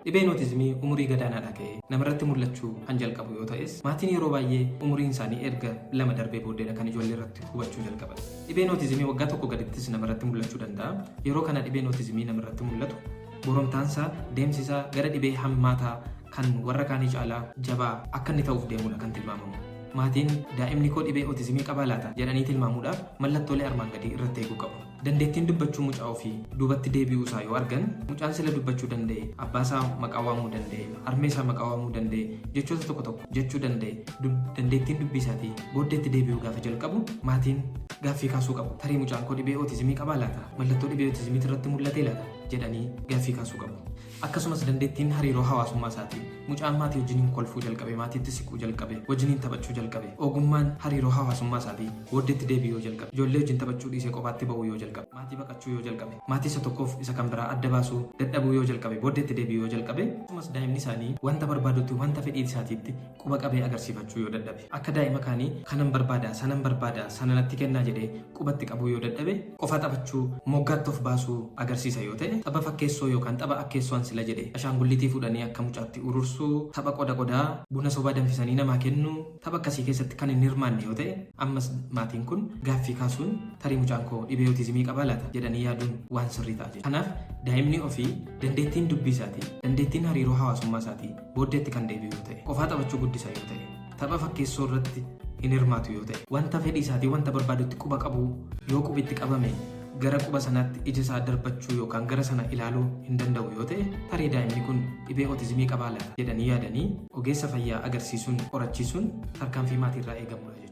Dhibeen ootizimii umurii gadaanaadhaa ka'ee namarratti mul'achuu kan jalqabu yoo ta'es, maatiin yeroo baay'ee umuriin isaanii erga 2 darbee booddeedha kan ijoollee irratti hubachuu jalqaban. Dhibeen ootizimii waggaa 1 gadittis namarratti mul'achuu danda'a. Yeroo kana dhibeen ootizimii namarratti mul'atu boromtaansaa, deemsi isaa gara dhibee hammaataa kan warra kaanii caalaa jabaa akka inni ta'uuf deemuudha kan tilmaamamu. Maatiin daa'imni koo dhibee ootizimii qabaa laata jedhanii tilmaamuudhaaf mallattoolee armaan gadii irratti eeguu qabu. Dandeettiin dubbachuu mucaa ofii duubatti deebi'uu isaa yoo argan, mucaan sila dubbachuu danda'e, abbaa isaa maqaa waamuu danda'e, harmee isaa maqaa waamuu danda'e, jechoota tokko tokko jechuu danda'e, dandeettiin dubbii isaatii booddeetti deebi'uu gaafa jalqabu maatiin gaaffii kaasuu qabu. Tarii mucaan koo dhibee ootizimii qabaa laata? Mallattoo dhibee ootizimiitu irratti mul'atee laata? Jedhanii gaaffii kaasuu qabu. Akkasumas dandeettiin hariiroo hawaasummaa isaatii, mucaan maatii wajjiniin kolfuu jalqabe, maatiitti siquu jalqabe, wajjiniin taphachuu jalqabe, ogummaan hariiroo hawaasummaa isaatii booddeetti deebi'uu yoo jalqabe, ijoollee wajjin taphachuu dhiisee qofaatti ba'uu yoo jalqabe, maatii baqachuu yoo jalqabe, maatii isa tokkoof isa kan biraa adda baasuu dadhabuu yoo jalqabe, booddeetti deebi'uu yoo jalqabe, akkasumas daa'imni isaanii wanta barbaadutti, wanta fedhii isaatiitti quba qabee agarsiifachuu yoo dadhabe, akka daa'ima kaanii kanan barbaada, sanan barbaada, sana natti kennaa jedhee quba itti qabuu yoo dadhabe, qofaa taphachuu, moggaatti of baasuu agarsiisa yoo ta'e, tapha fakkeessoo yookaan tapha akkeessoo an sila jedhe, ashaangulliitii fuudhanii akka mucaatti urursuu, tapha qoda qodaa, buna sobaa danfisanii namaa kennuu, tapha akkasii keessatti kan hin hirmaanne yoo ta'e, ammas maatiin kun gaaffii kaasuun tarii mucaan koo dhibee ootizimii qabaa laata jedhanii yaaduun waan sirrii ta'a jechuudha. Kanaaf daa'imni ofii dandeettiin dubbii isaatii, dandeettiin hariiroo hawaasummaa isaatii booddeetti kan deebi'u yoo ta'e, qofaa taphachuu guddisa yoo ta'e, tapha fakkeessoo irratti hin hirmaatu yoo ta'e, wanta fedhii isaatii wanta barbaadutti quba qabuu yoo qubi itti qabame gara quba sanaatti ija isaa darbachuu yookaan gara sana ilaaluu hin danda'u yoo ta'e, tarii daa'imni kun dhibee ootizimii qabaa laata jedhanii yaadanii ogeessa fayyaa agarsiisuun qorachiisuun tarkaanfii maatiirraa eegamudha.